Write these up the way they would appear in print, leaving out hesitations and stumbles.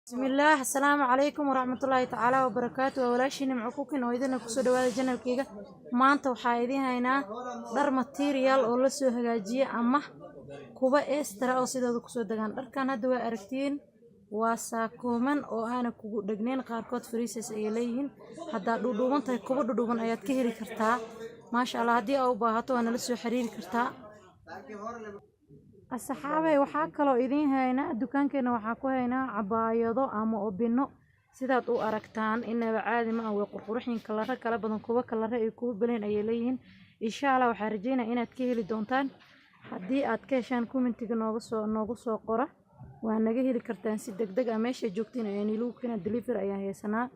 Bismillaah, asalaamu calaykum waraxmatullaahi tacaala wabarakaatu. Waa walaashii Nimco Cooking oo idina kusoo dhawaada channelkayga. Maanta waxaa idiin haynaa dhar material oo lasoo hagaajiyey ama kuwa extra oo sidooda kusoo degaan. Dharkan hadda waa aragtiin, waa saakooman oo aana kugu dhegnayn. Qaarkood free size ayay leeyihiin. Haddaad dhuudhuuban tahay, kuwa dhudhuuban ayaad ka heli kartaa, maasha Allah. Haddii aa u baahato, waa nala soo xiriiri kartaa. Asxaabey, waxaa kaloo idiin haynaa, dukaankeena waxaa ku haynaa cabaayado ama obino. Sidaad u aragtaan, inaba caadi ma ah, way qurqurxin, kalaro kala badan, kuwa kalaro iyo kuwa belen ayay leeyihiin. Insha Allah waxaa rajeynaya inaad ka heli doontaan. Haddii aad ka heshaan, commentiga noogu soo qora. Waa naga heli kartaan si deg deg ah, meesha joogtiin ayaa niilagu keenaa, delivery ayaan haysanaa.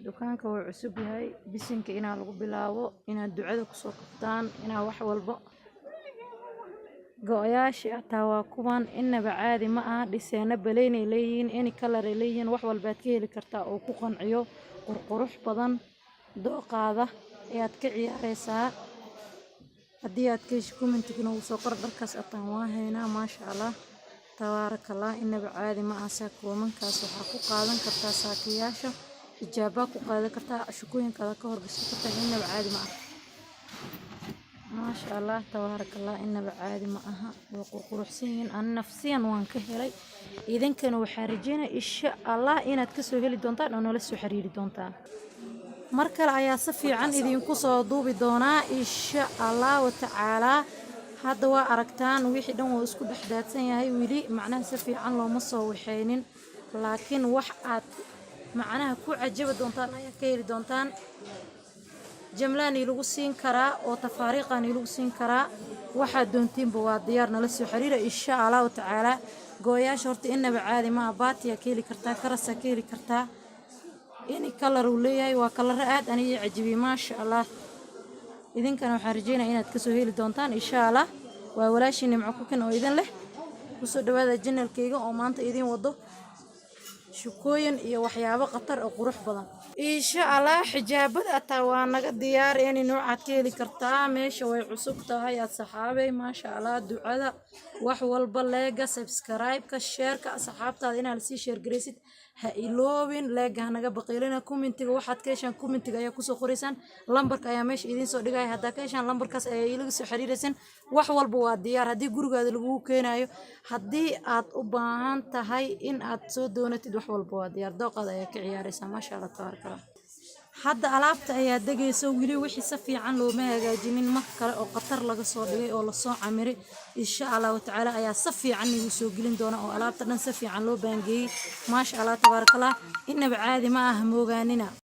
Dukaanka wuu cusub yahay. Bisinka inaa lagu bilaabo, inaad ducada kusoo qabtaan, inaa wax walbo. Go-yaashii hataa waa kuwan, inaba caadi ma aha. Dhiseeno baleynay leeyihiin, any color ay leeyihiin, wax walbaad ka heli kartaa oo ku qanciyo, qurqurux badan. Dooqaada ayaad ka ciyaareysaa. Haddii aad ka hesho, commentiga noogu soo qor. Dharkaas ataan waa haynaa, maasha Allah, tabaarakallah, inaba caadi ma aha. Saakoomankaas waxaa ku qaadan kartaa saakiyaasha, xijaabaa ku qaadan kartaa, shukooyinkaada ka horgashan kartaa. Inaba caadi ma aha, maasha Allah, tabaarakallah, inaba caadi ma aha, way qurquruxsan yihiin. Ani nafsiyan waan ka helay, idinkana waxaa rajeynaya, insha Allah, inaad kasoo heli doontaan oo nala soo xiriiri doontaan. Mar kale ayaa si fiican idinku soo duubi doonaa, insha Allahu tacaalaa. Hadda waa aragtaan, wixii dhan wuu isku dhex daadsan yahay weli, macnaha si fiican looma soo waxeynin, laakiin wax aad macnaha ku cajabi doontaan ayaa ka heli doontaan. Jamlaani lagu siin karaa oo tafaariiqani lagu siin karaa. Waxaad doontiinba waa diyaar, nala soo xiriira, insha Allahu tacaalaa. Gooyaasha horta inaba caadi ma aha. Baatiyaa ka heli kartaa, karasaa ka heli kartaa, any color uu leeyahay. Waa kalaro aad aniga ii cajibiyey, maasha Allah. Idinkana waxaan rajeynaya inaad kasoo heli doontaan, insha Allah. Waa walaashii Nimco Cooking oo idin leh kusoo dhawaada channelkayga, oo maanta idin wado shukooyin iyo waxyaabo khatar oo qurux badan, insha Allah. Xijaabada ataa waa naga diyaar, any noocaad ka heli kartaa. Meesha way cusub tahay, asxaabey, maasha Allah. Ducada, wax walba, likega, subscribe-ka, shareka, asxaabtaada inaad lasii share garaysid ha iloobin. Likega ha naga baqiilina. Commentiga waxaad ka heshaan, commentiga ayaa kusoo qoraysaan. Lambarka ayaa meesha idiin soo dhigaya. Haddaa ka heshaan, lambarkaas ayaa ilaga soo xiriireysaan. Wax walba waa diyaar. Haddii gurigaada lagugu keenayo, haddii aad u baahan tahay in aad soo doonatid, wax walba waa diyaar. Dooqaada ayaa ka ciyaaraysaa, maasha Allah, tabaaraka Allah. Hadda alaabta ayaa degayso, weli wixii si fiican looma hagaajinin. Mar kale oo khatar laga soo dhigay oo lasoo camiray, insha Allahu tacaala, ayaa si fiican igu soo gelin doona, oo alaabta dhan si fiican loo baangeeyey, maasha Allah, tabaarakallah, inaba caadi ma aha, moogaanina.